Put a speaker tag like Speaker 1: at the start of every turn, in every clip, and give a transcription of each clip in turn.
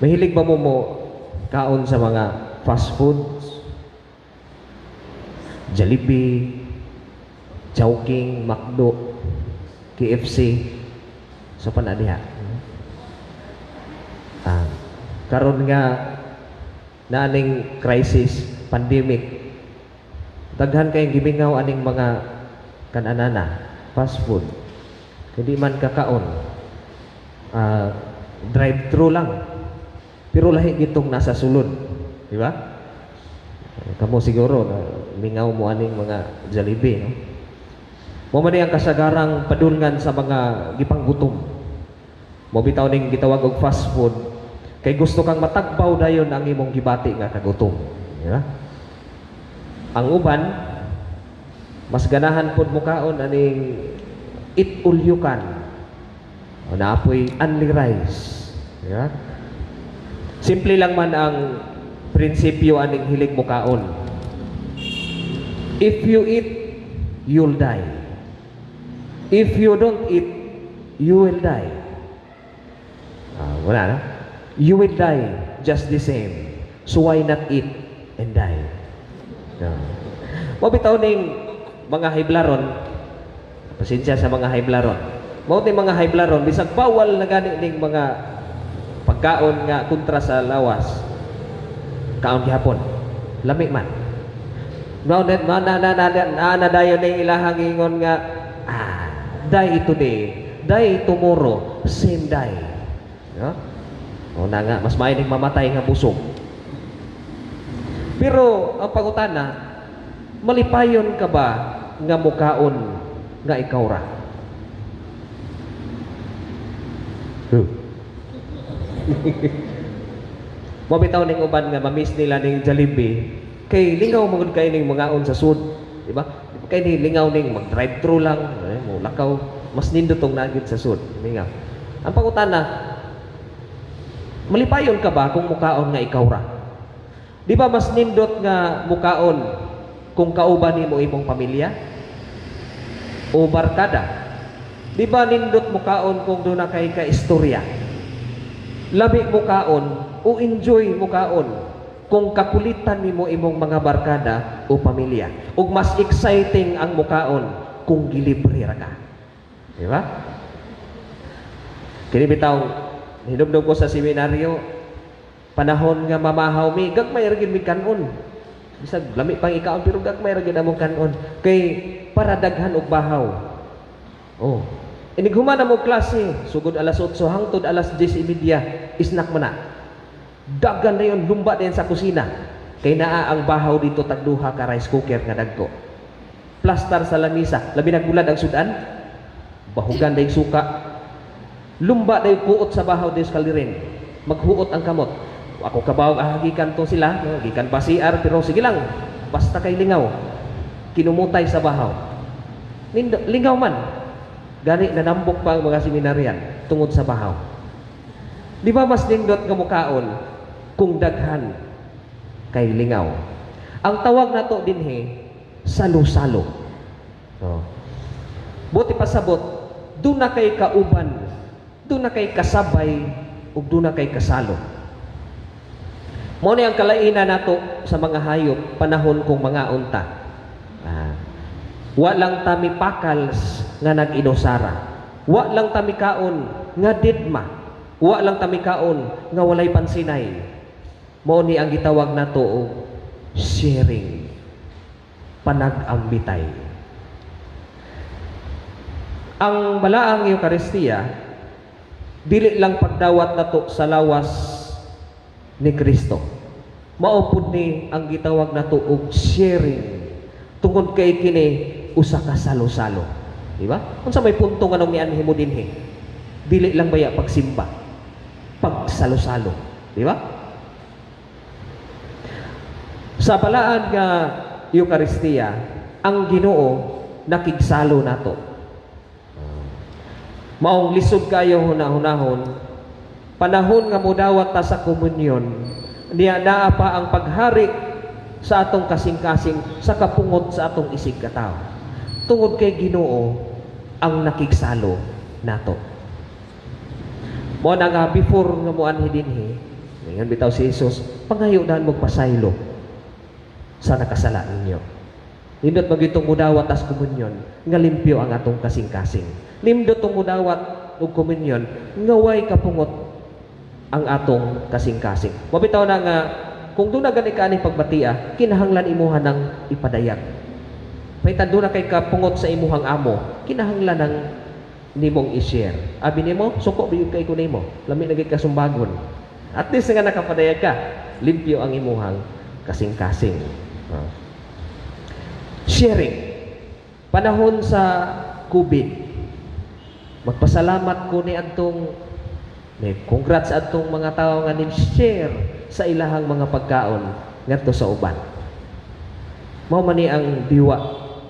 Speaker 1: Mahilig ba mo mo kaon sa mga fast foods? Jollibee, Chowking, McDo, KFC, sa pa diha. Karon nga naaning crisis, pandemic, daghan kayong gimingaw aning mga kananana, fast food. Hindi man kakaon. Drive-thru lang. Pero lahi gitong nasa sulod. Di ba? Kamo siguro, na, mingaw mo aning mga Jollibee, no? Mao man ang kasagarang padulngan sa mga gipanggutom. Mao bitaw ning gitawag og fast food kay gusto kang matagbaw dayon ang imong gibati nga kagutom. Di ba? Ang uban mas ganahan pod mukaon aning eat all you can. O naapoy only rice. Di ba? Simple lang man ang prinsipyo aning hilig mukaon. If you eat, you'll die. If you don't eat, you will die. Wala na? You will die just the same. So why not eat and die? No. Mao bitaw ning mga hiblaron, pasensya sa mga hiblaron. Mao ning mga hiblaron, bisag bawal na gani ning mga pagkaon nga kontra sa lawas. Kaon gihapon. Lami man. Mao na na na na na, na dayon ning ilahang ingon nga die today, die tomorrow, same die. No? O na nga, mas maayo ning mamatay nga busog. Pero ang pangutana, malipayon ka ba nga mukaon nga ikaw ra? Huh. Mao bitaw ning uban nga ma-miss nila ning Jollibee kay lingaw magud kay ning mangaon sa sud, di ba? Kay ni lingaw ning mag-drive thru lang, eh, mo lakaw, mas nindot tong nagit sa sud, lingaw. Ang pangutana, malipayon ka ba kung mukaon nga ikaw ra? Di ba mas nindot nga mukaon kung kauban nimo imong pamilya o barkada? Di ba nindot mukaon kung duna kay ka istorya? Labi mukaon o enjoy mukaon kung kakulitan nimo imong mga barkada o pamilya. Ug mas exciting ang mukaon kung gilibre ra ka. Di ba? Kini bitaw hinumdum ko sa seminaryo, panahon nga mamahaw mi, gagmay ra gid mi kanon. Bisag lami pang ikaon pero gagmay ra gid among kanon kay para daghan og bahaw. Oh. Inig human na mo klase, sugod alas 8 hangtod alas 10:30, snack man na. Dagan na yun, lumba din sa kusina. Kay naa ang bahaw dito, tagduha ka rice cooker nga dagko. Plastar sa lamisa, labi nagbulad ang sudan. Bahugan day suka. Lumba day kuot sa bahaw day sa kalirin. Maghuot ang kamot. Ako kabaw ah, gikan to sila, no? Gikan pa CR pero sige lang. Basta kay lingaw. Kinumutay sa bahaw. Nindo, lingaw man. Gani nanambok pa ang mga seminaryan tungod sa bahaw. Di ba mas nindot nga mukaon kung daghan kay lingaw? Ang tawag nato dinhi, salo-salo. Oh. Buti pasabot, duna kay kauban, duna kay kasabay, ug duna kay kasalo. Mao ni ang kalaina nato sa mga hayop panahon kung mga unta. Wa lang ta mipakals nga nag-inusara. Wa lang ta mikaon nga didma. Wa lang ta mikaon nga walay pansinay. Mao ni ang gitawag nato og sharing. Panag-ambitay. Ang balaang Eukaristiya dili lang pagdawat nato sa lawas ni Kristo. Mao pud ni ang gitawag nato og sharing. Tungod kay kini usa ka salo-salo. Di ba? Unsa may punto nga nung mianhi mo dinhi? Dili lang baya pagsimba. Pagsalo-salo. Di ba? Sa balaan nga Eukaristiya, ang Ginoo nakigsalo nato. Maong lisod kayo hunahunahon, panahon nga mudawat ta sa komunyon, niya naa pa ang paghari sa atong kasing-kasing sa kapungot sa atong isig katawo. Tungod kay Ginoo ang nakigsalo nato. Mao na nga before nga moanhi dinhi, Ingon bitaw si Jesus, "Pangayo daan mo pasaylo sa nakasala ninyo." Nindot magyutong mudawat tas komunyon nga limpyo ang atong kasing-kasing. Nindot tong mudawat og komunyon nga way kapungot ang atong kasing-kasing. Mabitaw na nga kung doon na gani ka aning pagbatia, kinahanglan imuha ng ipadayag. Paitan doon na kay kapungot sa imuhang amo, kinahanglan ng nimong i-share. Abi nimo, suko biyog kay ko nimo. Lami na gid kasumbagon. At least nga nakapadayag ka, limpyo ang imuhang kasing-kasing. Ah. Sharing. Panahon sa COVID, magpasalamat ko ni adtong ni congrats adtong mga tao nga ni-share sa ilahang mga pagkaon ngadto sa uban. Mao man ni ang diwa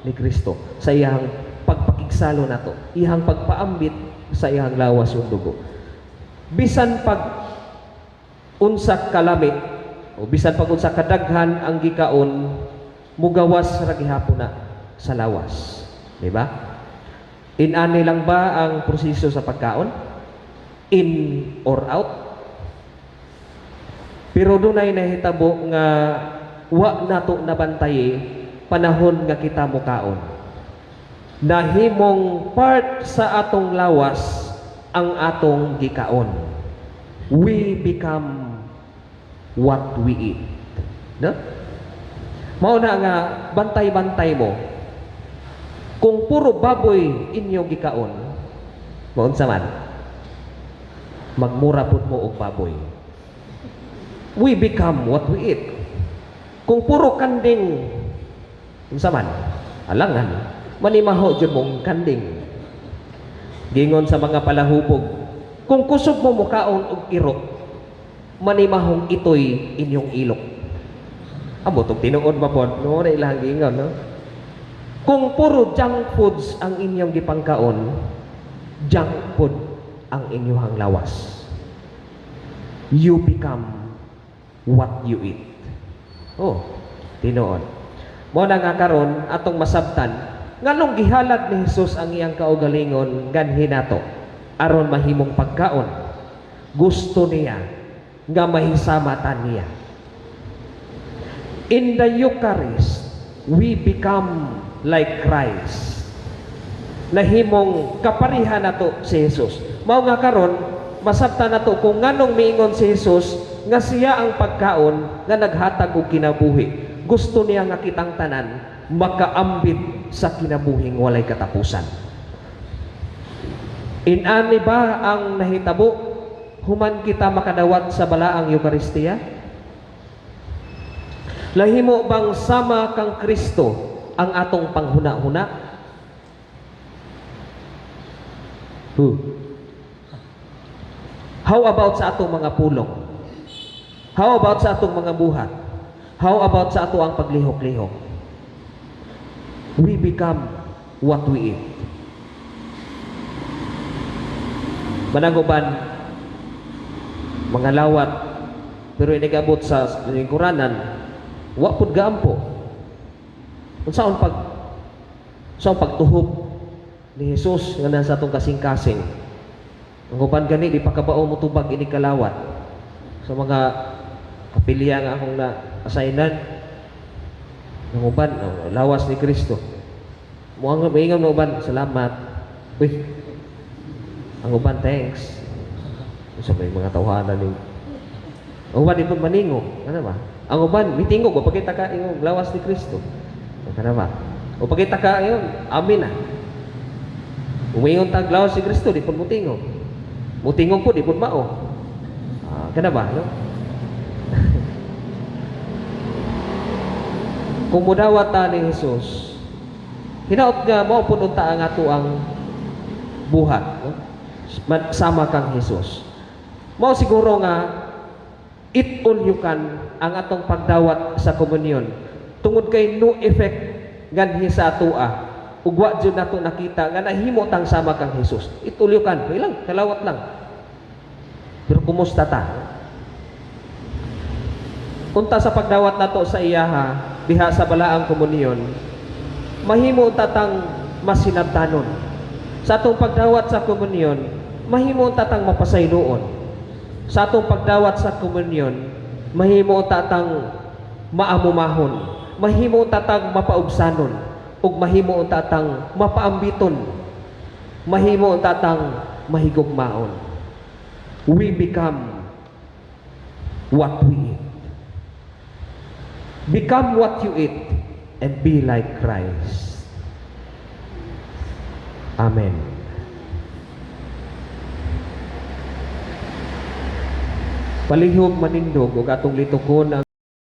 Speaker 1: ni Kristo sa iyang pagpakigsalo nato, iyang pagpaambit sa iyang lawas ug dugo. Bisan pag unsa kalami o bisan pag unsa kadaghan ang gikaon, mugawas ra gihapon na sa lawas. Di ba? Inani lang ba ang proseso sa pagkaon? In or out? Pero dunay nahitabo nga wa nato nabantay panahon nga kita mukaon. Nahimong part sa atong lawas ang atong gikaon. We become what we eat. No? Mao na nga bantay-bantay mo. Kung puro baboy inyo gikaon, maunsa man? Magmura pud mo og baboy. We become what we eat. Kung puro kanding, unsa man? Alangan, manimaho jud mong kanding. Gingon sa mga palahubog, kung kusog mo mukaon og iro, manimahong itoy inyong ilok. Amo tong tinuod ba pod, no, na ilang giingon, no? Kung puro junk foods ang inyong gipangkaon, junk food ang inyong lawas. You become what you eat. Oh, tinuod. Mo na nga karon atong masabtan nganong gihalad ni Jesus ang iyang kaugalingon nganhi nato aron mahimong pagkaon. Gusto niya nga mahisamatan niya. In the Eucharist, we become like Christ. Nahimong kapariha nato si Jesus. Mao nga karon masabtan nato kung nganong miingon si Jesus nga siya ang pagkaon nga naghatag og kinabuhi. Gusto niya nga kitang tanan makaambit sa kinabuhing walay katapusan. Inani ba ang nahitabo human kita makadawat sa balaang Eukaristiya? Nahimo bang sama kang Kristo ang atong panghuna-huna? Huh. How about sa atong mga pulong? How about sa atong mga buhat? How about sa ato ang paglihok-lihok? We become what we eat. Mananguban, mga lawat, pero inigabot sa lingkuranan, wa pud gaampo. Unsaon pag sa pagtuhog ni Jesus nga nasa atong kasing-kasing? Ang uban gani di pa kabao motubag ini kalawat. Sa mga kapilya nga akong na assignan, ang uban, oh, lawas ni Kristo. Mo ang maingon ng uban, "Salamat." Uy. Ang uban, "Thanks." Sa may mga tawhanan ni ang uban di pa maningog, ano ba? Ang uban mitingog o pagkita ka ingog lawas ni Kristo. Ano ba? O pagkita ka ingon, "Amin na." Umingon tag lawas si Kristo, di pud mutingog. Mutingog po, di pud mao. Ah, kana ba, no? Kung mudawat ta ni Jesus, hinaot nga mao pud unta ang ato ang buhat, no? Sama kang Jesus. Mao siguro nga eat all you can ang atong pagdawat sa komunyon. Tungod kay no effect nganhi sa atoa ug wa jud nato nakita nga nahimo tang sama kang Jesus. Eat all you can, ilang kalawat lang. Pero kumusta ta? Unta sa pagdawat nato sa iyaha diha sa balaang komunyon, mahimo unta tang masinabtanon. Sa atong pagdawat sa komunyon, mahimo unta tang mapasayloon. Sa atong pagdawat sa komunyon, mahimo unta tang maamumahon, mahimo unta tang mapaubsanon, ug mahimo unta tang mapaambiton, mahimo unta tang mahigugmaon. We become what we eat. Become what you eat and be like Christ. Amen. Palihog manindog ug atong litukon ang